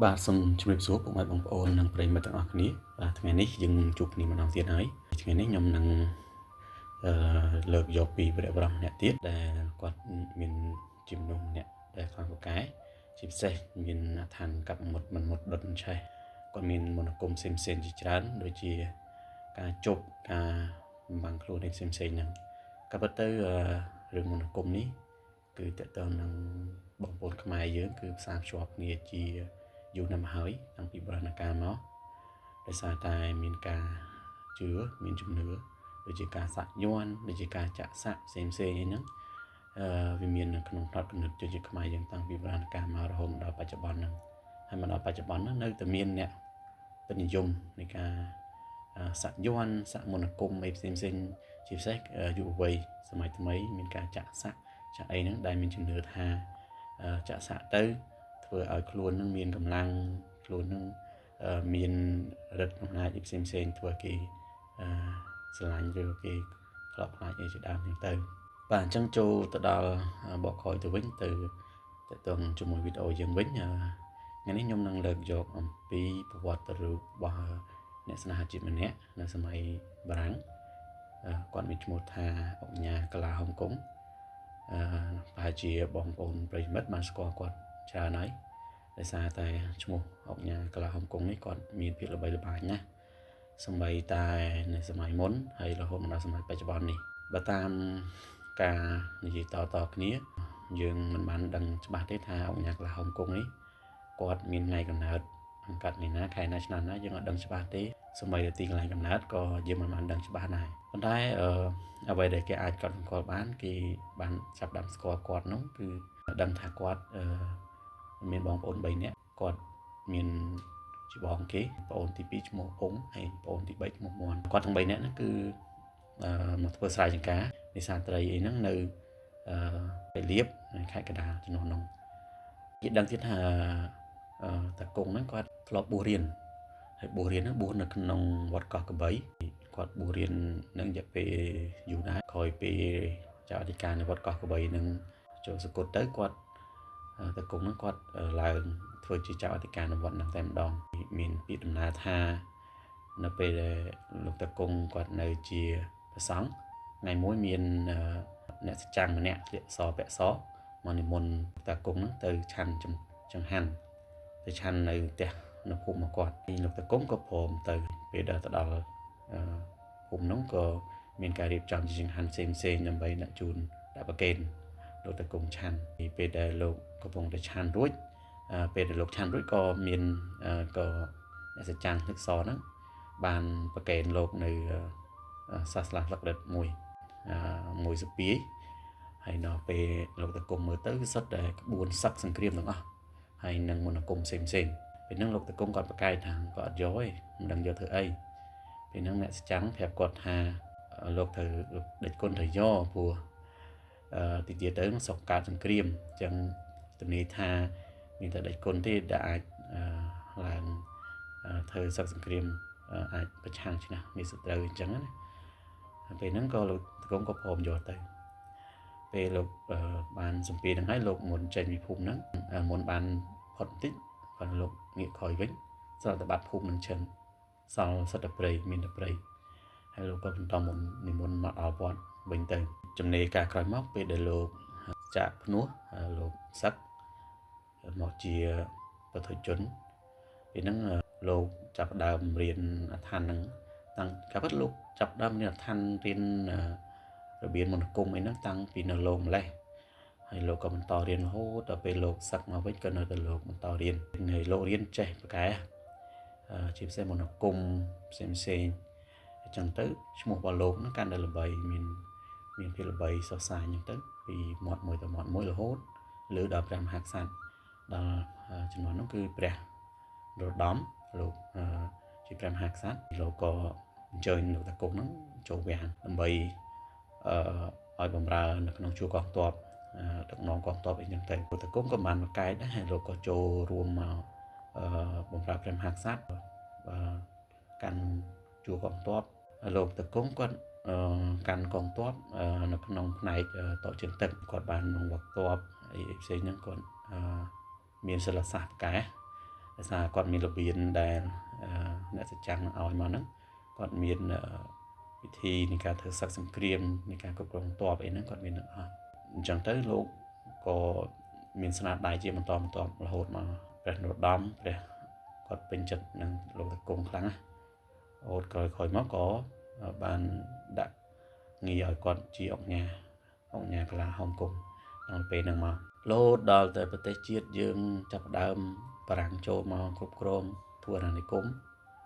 បាទសូមជម្រាបសួរពុកម៉ែបងប្អូននិងប្រិយមិត្តទាំងអស់គ្នាបាទថ្ងៃនេះយើងជួបគ្នាម្ដងទៀតហើយថ្ងៃនេះខ្ញុំនឹងអឺលើកយកពីវីរបុរសម្នាក់ទៀតដែលគាត់មានជាមនុស្សម្នាក់ដែលខ្លាំងពូកែជាពិសេសមានអឋានកាប់មុតមិនមុតដុតមិនឆេះគាត់មានមន្តអាគមផ្សេងៗជាច្រើនដូចជាការជប់ការបំបាំងខ្លួនឯផ្សេងៗហ្នឹងក៏ប៉ុន្តែរឿងមន្តអាគមនេះគឺតកតងនឹងបងប្អូនខ្មែរយើងគឺផ្សារភ្ជាប់គ្នាជាយូរណាស់មកហើយតាំងពីបុរាណកាលមកដោយសារតែមានការជឿមានជំនឿដូចជាការសាក់យ័ន្តដូចជាការចាក់សាក់ផ្សេងផ្សេងអីហ្នឹងអឺវាមាននៅក្នុងផ្នត់គំនិតជនជាតិខ្មែរយើងតាំងពីបុរាណកាលមករហូតដល់បច្ចុប្បន្នហ្នឹងហើយមកដល់បច្ចុប្បន្នហ្នឹងនៅតែមានអ្នកពេញនិយមនៃការសាក់យ័ន្តសាក់មន្តអាគមអីផ្សេងផ្សេងជាពិសេសយុវវ័យសម័យថ្មីមានការចាក់សាក់ចាក់អីហ្នឹងដែលមានជំនឿថាចាក់សាក់ទៅធ្វើឲ្យខ្លួននឹងមានកម្លាំងខ្លួននឹងមានឫទ្ធិអំណាចផ្សេងផ្សេងធ្វើឲ្យគេស្រឡាញ់ឬគេខ្លោចខ្លាចអីជាដើមហ្នឹងទៅបាទអញ្ចឹងចូលទៅដល់បកក្រោយទៅវិញទៅតទៅជាមួយវីដេអូយើងវិញថ្ងៃនេះខ្ញុំនឹងលើកយកអំពីប្រវត្តិរូបរបស់អ្នកស្នេហាជាតិម្នាក់នៅសម័យបារាំងគាត់មានឈ្មោះថាអុកញ៉ាកាឡាហុងកុងអឺប្រហែលជាបងប្អូនប្រិយមិត្តបានស្គាល់គាត់ច្រើនហើយដោយសារតែឈ្មោះអុកញ៉ាកាឡាហុងកុងនេះគាត់មានភាពល្បីល្បាញណាស់សម្បីតែនៅសម័យមុនហើយរហូតមកដល់សម័យបច្ចុប្បន្ននេះបើតាមការនិយាយតៗគ្នាយើងមិនបានដឹងច្បាស់ទេថាអុកញ៉ាកាឡាហុងកុងនេះគាត់មានថ្ងៃកំណើតអង្កាត់ថ្ងៃណាខែណាឆ្នាំណាយើងអត់ដឹងច្បាស់ទេសម្បីតែទីកន្លែងកំណើតក៏យើងមិនបានដឹងច្បាស់ដែរប៉ុន្តែអ្វីដែលគេអាចកត់សម្គាល់បានគេបានចាប់ដើមស្គាល់គាត់នោះគឺដឹងថាគាត់មានបងប្អូន3នាក់គាត់មានជាបងគេប្អូនទី2ឈ្មោះអ៊ុងហើយប្អូនទី3ឈ្មោះមន់គាត់ទាំង3នាក់ហ្នឹងគឺមកធ្វើស្រែចម្ការនេសាទត្រីអីហ្នឹងនៅអឺលៀបខេត្តកណ្ដាលជំនាន់នោះគេដឹងទៀតថាតាគង់ហ្នឹងគាត់ធ្លាប់បួសរៀនហើយបួសរៀនហ្នឹងបួសនៅក្នុងវត្តកោះកបីគាត់បួសរៀននឹងរយៈពេលយូរដែរក្រោយពេលចៅអធិការនៅវត្តកោះកបីនឹងចូលសកុតទៅគាត់តាគង់ហ្នឹងគាត់ឡើងធ្វើជាចៅអធិការនៅវត្តហ្នឹងតែម្ដងមានពាក្យដំណើរថានៅពេលដែលលោកតាគង់គាត់នៅជាព្រះសង្ឃថ្ងៃមួយមានអ្នកសច្ចាំងម្នាក់ស្លៀកសពាក់សមកនិមន្តតាគង់ហ្នឹងទៅឆាន់ចង្ហាន់ទៅឆាន់នៅផ្ទះនៅភូមិរបស់គាត់លោកតាគង់ក៏ព្រមទៅពេលដល់ទៅដល់ភូមិហ្នឹងក៏មានការរៀបចំជាចង្ហាន់ផ្សេងផ្សេងដើម្បីដាក់ជូនដាក់ប្រគេនលោកតាគង់ឆាន់ពេលដែលលោកកំពុងតែឆាន់រួចពេលដែលលោកឆាន់រួចក៏មានក៏អ្នកសច្ចាំងទឹកសហ្នឹងបានប្រគេនលោកនៅសាសឡាស្លឹកដិតមួយមួយសពាយហើយដល់ពេលលោកតាគង់មើលទៅគឺសុទ្ធតែក្បួនសឹកសង្គ្រាមទាំងអស់ហើយនឹងមន្តអាគមផ្សេងផ្សេងពេលហ្នឹងលោកតាគង់គាត់ប្រកែកថាគាត់អត់យកទេមិនដឹងយកធ្វើអីពេលហ្នឹងអ្នកសច្ចាំងប្រាប់គាត់ថាលោកត្រូវលោកដេចគុណត្រូវយកព្រោះអឺទីទៀតទៅសុកកើតសង្គ្រាមអញ្ចឹងទំនាយថាមានតែដេចគុណទេដែលអាចឡើងធ្វើសឹកសង្គ្រាមអាចប្រឆាំងឈ្នះមានសត្រូវអញ្ចឹងណាពេលហ្នឹងក៏លោកតកងក៏ព្រមយកទៅពេលលោកបានសម្ពាធហ្នឹងហើយលោកមុនចេញពីភូមិហ្នឹងមុនបានផុតបន្តិចគាត់លោកងាកក្រោយវិញស្រាប់តែបាត់ភូមិនឹងឈឹងសល់សិតតែព្រៃមានតែព្រៃហើយលោកក៏បន្តមុននិមន្តមកដល់វត្តវិញទៅចំណេរការក្រោយមកពេលដែលលោកចាក់ភ្នោះលោកសឹកមកជាពុទ្ធជនពេលហ្នឹងលោកចាប់ដើមរៀនអដ្ឋានហ្នឹងតាំងកាលពិតលោកចាប់ដើមរៀនអដ្ឋានរៀនរបៀបមន្តអាគមអីហ្នឹងតាំងពីនៅលោកម្លេះហើយលោកក៏បន្តរៀនរហូតដល់ពេលលោកសឹកមកវិញក៏នៅតែលោកបន្តរៀនហើយលោករៀនចេះប្រកែជាពិសេសមន្តអាគមផ្សេងផ្សេងអញ្ចឹងទៅឈ្មោះរបស់លោកហ្នឹងកាន់តែល្បីមានភាពល្បីសុសសាយអញ្ចឹងទៅពីមាត់មួយទៅមាត់មួយរហូតលើដល់ព្រះមហាក្សត្រដល់ជំនាន់នោះគឺព្រះនរោត្តមលោកជាព្រះមហាក្សត្រលោកក៏អញ្ជើញលោកតាគង់ហ្នឹងចូលវាំងដើម្បីឲ្យបម្រើនៅក្នុងជួរកងទ័ពដឹកនាំកងទ័ពអីចឹងទៅលោកតាគង់ក៏បានប្រកែកដែរហើយលោកក៏ចូលរួមមកបម្រើព្រះមហាក្សត្រកាន់ជួរកងទ័ពលោកតាគង់គាត់កាន់កងទ័ពនៅក្នុងផ្នែកតជើងទឹកគាត់បានបង្វឹកទ័ពអីផ្សេងហ្នឹងគាត់មានសិលសាស្ត្រប្រកែ ដោយ ដោយសារគាត់មានរបៀនដែលអ្នកសច្ចាំងឲ្យមកហ្នឹងគាត់មានវិធីនៃការធ្វើសឹកសង្គ្រាមនៃការគ្រប់គ្រងទ័ពអីហ្នឹងគាត់មានទាំងអស់អញ្ចឹងទៅលោកក៏មានស្នាដៃជាបន្តបន្ទាប់រហូតមកព្រះនរោត្តមព្រះគាត់ពេញចិត្តនឹងលោកតកុងខ្លាំងណាស់អូតក្រោយៗមកក៏បានដាក់ងារឲ្យគាត់ជាអង្គញាកលាហោមកុងដល់ពេលហ្នឹងមករហូតដល់តែប្រទេសជាតិយើងចាប់ផ្ដើមបារាំងចូលមកគ្រប់គ្រងធ្វើអាណានិគម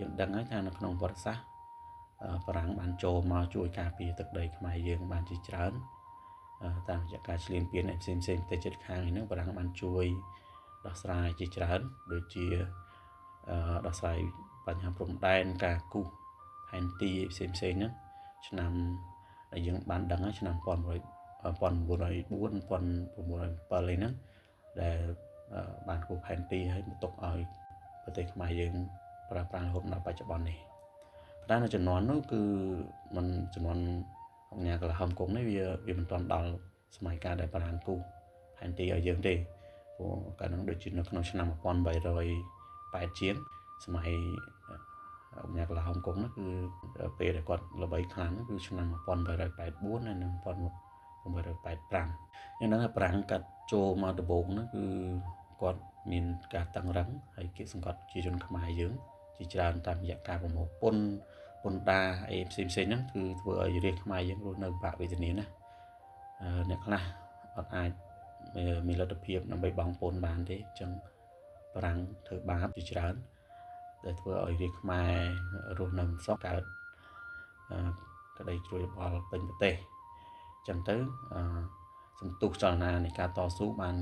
យើងដឹងហើយថានៅក្នុងប្រវត្តិសាស្ត្របារាំងបានចូលមកជួយការពារទឹកដីខ្មែរយើងបានជាច្រើនតាមរយៈការឈ្លានពានផ្សេងៗប្រទេសជិតខាងហ្នឹងបារាំងបានជួយដោះស្រាយជាច្រើនដូចជាដោះស្រាយបញ្ហាព្រំដែនការគូសផែនទីផ្សេងៗហ្នឹងឆ្នាំដែលយើងបានដឹងហើយឆ្នាំ1904 1907អីហ្នឹងដែលបានគូសផែនទីហើយបន្ទុកឲ្យប្រទេសខ្មែរយើងប្រើប្រាស់រហូតដល់បច្ចុប្បន្ននេះប៉ុន្តែនៅជំនាន់នោះគឺมันជំនាន់អង្គញាកលាហមកុងនេះវាមិនទាន់ដល់សម័យកាលដែលបារាំងគូសផែនទីឲ្យយើងទេព្រោះកាលហ្នឹងដូចជានៅក្នុងឆ្នាំ1880ជាងសម័យអង្គញាកលាហមកុងនោះគឺពេលដែលគាត់ល្បីខ្លាំងគឺឆ្នាំ1884ហើយនិង1885យ៉ាងហ្នឹងបារាំងកាត់ចូលមកដំបូងហ្នឹងគឺគាត់មានការតឹងរឹងហើយគៀបសង្កត់ប្រជាជនខ្មែរយើងជាច្រើនតាមរយៈការប្រមូលពន្ធពន្ធដារអីផ្សេងៗហ្នឹងគឺធ្វើឲ្យរាជខ្មែរយើងរស់នៅបាក់វេទនាណាអ្នកខ្លះអត់អាចមានលទ្ធភាពដើម្បីបង់ពន្ធបានទេអញ្ចឹងបារាំងធ្វើបាបជាច្រើនដែលធ្វើឲ្យរាជខ្មែររស់នៅមិនសុខកើតក្តីជ្រួយរបល់ពេញប្រទេសអញ្ចឹងទៅសន្ទុះចលនានៃការតស៊ូបាន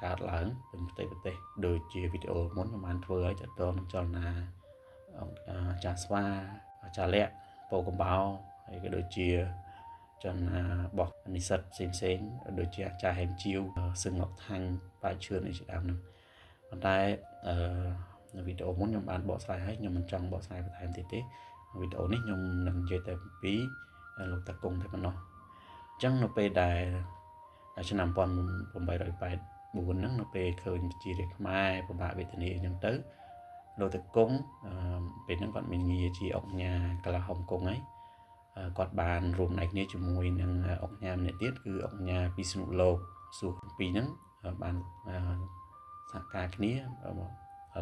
កើតឡើងពេញប្រទេសដូចជាវីដេអូមុនខ្ញុំបានធ្វើឲ្យតទៅនឹងចលនាអាចារ្យស្វាអាចារ្យលក្ខពោកំបោហើយក៏ដូចជាចលនារបស់និស្សិតផ្សេងៗដូចជាអាចារ្យហែមជាវសឹងងក់ថាញ់ប៉ាជឿនអីជាដើមហ្នឹងប៉ុន្តែនៅវីដេអូមុនខ្ញុំបានបកស្រាយហើយខ្ញុំមិនចង់បកស្រាយបន្ថែមទៀតទេវីដេអូនេះខ្ញុំនឹងនិយាយតែពីលោកតាគង់តែប៉ុណ្ណោះអញ្ចឹងនៅពេលដែលឆ្នាំ1884ហ្នឹងនៅពេលឃើញប្រជារាស្ត្រខ្មែរពិបាកវេទនាអញ្ចឹងទៅលោកតាគង់ពេលហ្នឹងគាត់មានងារជាអង្គញាកលាហោមកុងហើយគាត់បានរួមដៃគ្នាជាមួយនឹងអង្គញាម្នាក់ទៀតគឺអង្គញាពិស្នុលោកសួសពីរហ្នឹងបានសហការគ្នា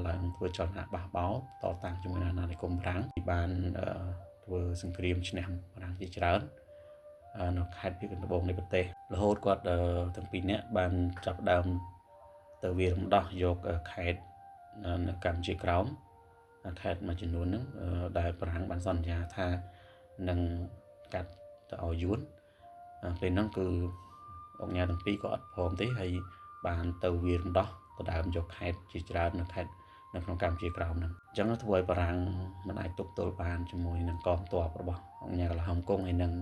ឡើងធ្វើចលនាបះបោតតាំងជាមួយអាណានិគមបារាំងបានធ្វើសង្គ្រាមឈ្នះបារាំងជាច្រើននៅខេត្តភាគត្បូងនៃប្រទេសរហូតគាត់ទាំងពីរនាក់បានចាប់ដើមទៅវារំដោះយកខេត្តនៅកម្ពុជាក្រោមខេត្តមួយចំនួនហ្នឹងដែលបារាំងបានសន្យាថានឹងកាត់ទៅឲ្យយួនពេលហ្នឹងគឺអង្គញាទាំងពីរក៏អត់ព្រមទេហើយបានទៅវារំដោះដដើមយកខេត្តជាច្រើននៅខេត្តនៅក្នុងកម្ពុជាក្រោមហ្នឹងអញ្ចឹងធ្វើឲ្យបារាំងមិនអាចទប់ទល់បានជាមួយនឹងកងទ័ពរបស់អង្គញាកលាហោមកុងហើយនឹង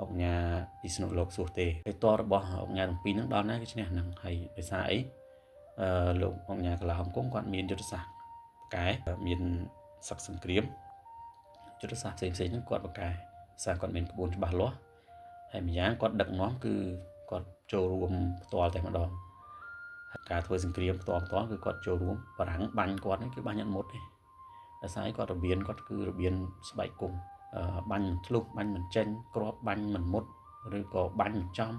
អង្គញាពិស្នុលោកសួសទេហើយទ័ពរបស់អង្គញាទាំងពីរហ្នឹងដល់ណាគឺឈ្នះហ្នឹងហើយដោយសារអីលោកអង្គញាកលាហោមកុងគាត់មានយុទ្ធសាស្ត្របកែមានសឹកសង្គ្រាមយុទ្ធសាស្ត្រផ្សេងៗហ្នឹងគាត់បកែសារគាត់មានក្បួនច្បាស់លាស់ហើយម្យ៉ាងគាត់ដឹកនាំគឺគាត់ចូលរួមផ្ទាល់តែម្ដងការធ្វើសង្គ្រាមផ្ទាល់គឺគាត់ចូលរួមបារាំងបាញ់គាត់នេះគឺបាញ់អត់មុតទេដោយសារគាត់របៀនគាត់គឺរបៀនស្បែកគុំបាញ់មិនធ្លុះបាញ់មិនចេញគ្រាប់បាញ់មិនមុតឬក៏បាញ់មិនចំ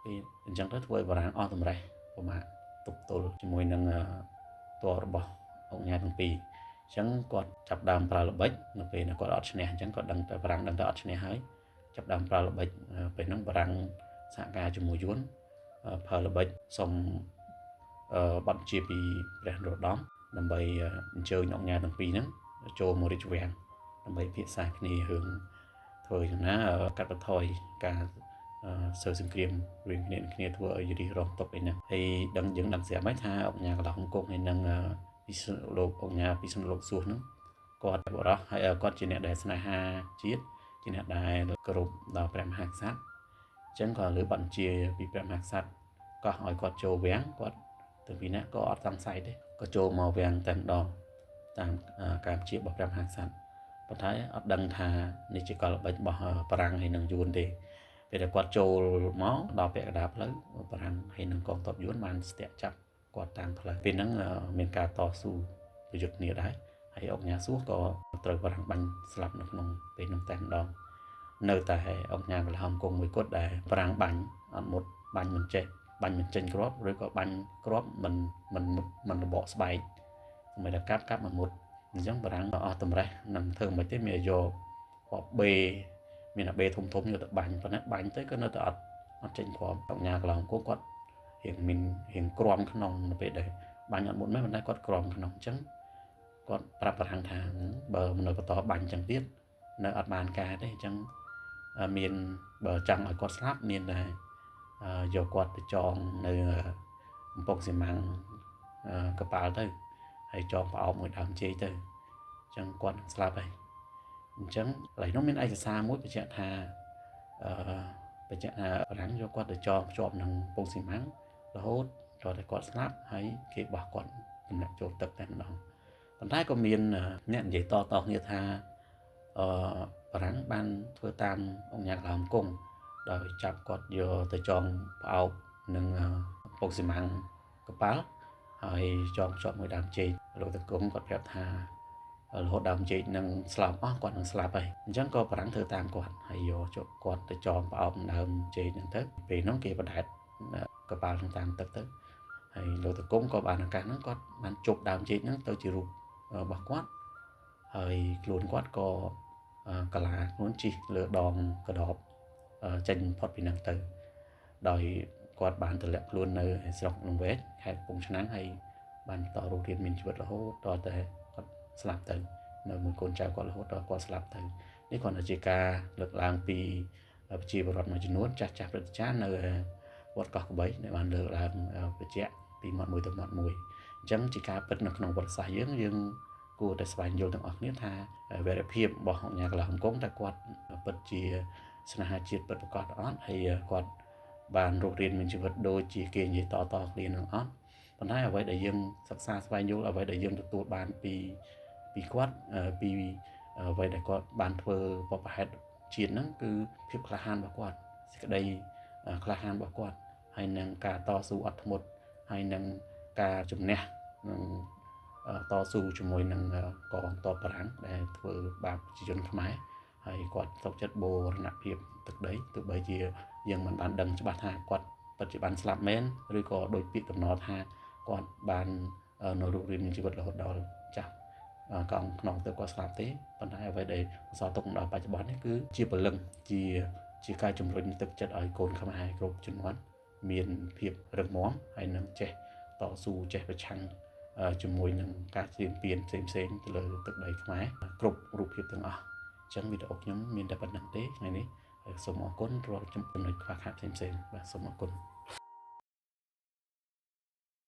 ពេលអញ្ចឹងទៅធ្វើឲ្យបារាំងអស់តម្រេះប្រមាថទប់ទល់ជាមួយនឹងទ័ពរបស់អង្គញាទាំងពីរអញ្ចឹងគាត់ចាប់ដើមប្រើល្បិចនៅពេលគាត់អត់ឈ្នះអញ្ចឹងគាត់ដឹងតែបារាំងដឹងតែអត់ឈ្នះហើយចាប់ដើមប្រើល្បិចពេលហ្នឹងបារាំងសហការជាមួយយួនប្រើល្បិចសុំបទជាពីព្រះនរោត្តមដើម្បីអញ្ជើញអង្គញាទាំងពីរហ្នឹងចូលមករាជវាំងដើម្បីពិភាក្សាគ្នារឿងធ្វើយ៉ាងណាកាត់បន្ថយការសើសង្គ្រាមរឿងគ្នាធ្វើឲ្យរិះរងទុកអីហ្នឹងហើយដឹងយើងដឹងស្រាប់ហើយថាអង្គញាកន្លងអង្គហើយនឹងពិស្នុលោកអង្គញាពិស្នុលោកសួសហ្នឹងគាត់បរោះហើយគាត់ជាអ្នកដែលស្នេហាជាតិជាអ្នកដែលគោរពដល់ព្រះមហាក្សត្រអញ្ចឹងក៏លើបទជាពីព្រះមហាក្សត្រកោះឲ្យគាត់ចូលវាំងគាត់ទាំងពីរនាក់ក៏អត់សង្ស័យទេក៏ចូលមកវាំងតែម្ដងតាមការជារបស់ព្រះមហាក្សត្រប៉ុន្តែអត់ដឹងថានេះជាកលល្បិចរបស់បារាំងហើយនឹងយួនទេពេលដែលគាត់ចូលមកដល់ពាក់កណ្ដាលផ្លូវបារាំងហើយនឹងកងទ័ពយួនបានស្ទាក់ចាប់ គាត់តាមផ្លូវពេលហ្នឹងមានការតស៊ូប្រយុទ្ធគ្នាដែរហើយអង្គញាសួរក៏ត្រូវបារាំងបាញ់ស្លាប់នៅក្នុងពេលនោះតែម្ដងនៅតែអង្គញាកលហមគង់មួយគត់ដែលបារាំងបាញ់អត់មុតបាញ់មិនចេះបាញ់មិនចេញគ្រាប់ឬក៏បាញ់គ្រាប់មិនមិនមិនរបកស្បែកមិនដល់កាប់កាប់មិនមុតអញ្ចឹងបារាំងអស់តម្រេះនឹងធ្វើមិនទេមានយកគ្រាប់បេមានអាបេធំធំយកទៅបាញ់ប៉ុន្តែបាញ់ទៅក៏នៅតែអត់ចេញគ្រាប់អង្គញាកលហមគង់គាត់រៀងមានរៀងក្រំក្នុងនៅពេលដែលបាញ់អត់មុតមែនប៉ុន្តែគាត់ក្រំក្នុងអញ្ចឹងគាត់ប្រាប់បារាំងថាបើនៅបន្តបាញ់អញ្ចឹងទៀតនៅអត់បានការទេអញ្ចឹងមានបើចង់ឲ្យគាត់ស្លាប់មានតែយកគាត់ទៅចងនៅកំពង់ស៊ីម៉ាំងកប៉ាល់ទៅហើយចងប្រអប់មួយដើមចេកទៅអញ្ចឹងគាត់នឹងស្លាប់ហើយអញ្ចឹងកន្លែងនោះមានឯកសារមួយបញ្ជាក់ថាបញ្ជាក់ថាបារាំងយកគាត់ទៅចងភ្ជាប់នឹងកំពង់ស៊ីម៉ាំងរហូតដល់តែគាត់ស្លាប់ហើយគេបោះគាត់ទម្លាក់ចូលទឹកតែម្ដងប៉ុន្តែក៏មានអ្នកនិយាយតៗគ្នាថាបារាំងបានធ្វើតាមអង្គញាកលហមគង់ដោយចាប់គាត់យកទៅចងផ្អោបនឹងកំពង់ស៊ីម៉ាំងកប៉ាល់ហើយចងភ្ជាប់មួយដើមចេកលោកតកងគាត់ប្រាប់ថារហូតដើមចេកនឹងស្លាប់អស់គាត់នឹងស្លាប់ហើយអញ្ចឹងក៏បារាំងធ្វើតាមគាត់ហើយយកជប់គាត់ទៅចងផ្អោបដើមចេកហ្នឹងទៅពេលហ្នឹងគេបដែតកប៉ាល់នឹងតាមទឹកទៅហើយលោកតកងក៏បានឱកាសហ្នឹងគាត់បានជប់ដើមចេកហ្នឹងទៅជារូបរបស់គាត់ហើយខ្លួនគាត់ក៏កាឡាខ្លួនជិះលើដងកដបចេញផុតពីហ្នឹងទៅដោយគាត់បានទម្លាក់ខ្លួននៅស្រុកនងវែកខេត្តកំពង់ឆ្នាំងហើយបានបន្តរស់រានមានជីវិតរហូតដល់តែគាត់ស្លាប់ទៅនៅមួយកូនចៅគាត់រហូតដល់គាត់ស្លាប់ទៅនេះគ្រាន់តែជាការលើកឡើងពីប្រជាពលរដ្ឋមួយចំនួនចាស់ចាស់ព្រឹទ្ធាចារ្យនៅវត្តកោះក្របីដែលបានលើកឡើងបញ្ជាក់ពីមាត់មួយទៅមាត់មួយអញ្ចឹងជាការពិតនៅក្នុងវត្តសាស្ត្រយើងគួរតែស្វែងយល់ទាំងអស់គ្នាថាវីរភាពរបស់អង្គញាកលហមកុងតែគាត់ពិតជាស្នេហាជាតិពិតប្រាកដអត់ហើយគាត់បានរស់រានមានជីវិតដូចជាគេនិយាយតៗគ្នានឹងអត់ប៉ុន្តែអ្វីដែលយើងសិក្សាស្វែងយល់អ្វីដែលយើងទទួលបានពីគាត់ពីអ្វីដែលគាត់បានធ្វើបបហេតុជាតិហ្នឹងគឺភាពក្លាហានរបស់គាត់សេចក្តីក្លាហានរបស់គាត់ហើយនឹងការតស៊ូអត់ធ្មត់ហើយនឹងការជំនះនឹងតស៊ូជាមួយនឹងកងទ័ពបារាំងដែលធ្វើបាបប្រជាជនខ្មែរហើយគាត់សុខចិត្តបូរណភាពទឹកដីទោះបីជាយើងមិនបានដឹងច្បាស់ថាគាត់ពិតជាបានស្លាប់មែនឬក៏ដោយពាក្យកំណត់ថាគាត់បាននៅរស់រានមានជីវិតរហូតដល់ចាស់កង់ខ្នងទៅគាត់ស្លាប់ទេប៉ុន្តែអ្វីដែលសល់ទុកដល់បច្ចុប្បន្ននេះគឺជាពលឹងជាការជំរុញទឹកចិត្តឲ្យកូនខ្មែរគ្រប់ជំនាន់មានភាពរឹងមាំហើយនឹងចេះតស៊ូចេះប្រឆាំងជាមួយនឹងការឈ្លានពានផ្សេងៗទៅលើទឹកដីខ្មែរគ្រប់រូបភាពទាំងអស់អញ្ចឹងវីដេអូខ្ញុំមានតែប៉ុណ្្នឹងទេថ្ងៃនេះសូមអរគុណរាល់ចំណុចខ្វះខាតផ្សេងៗបាទសូមអរគុណ។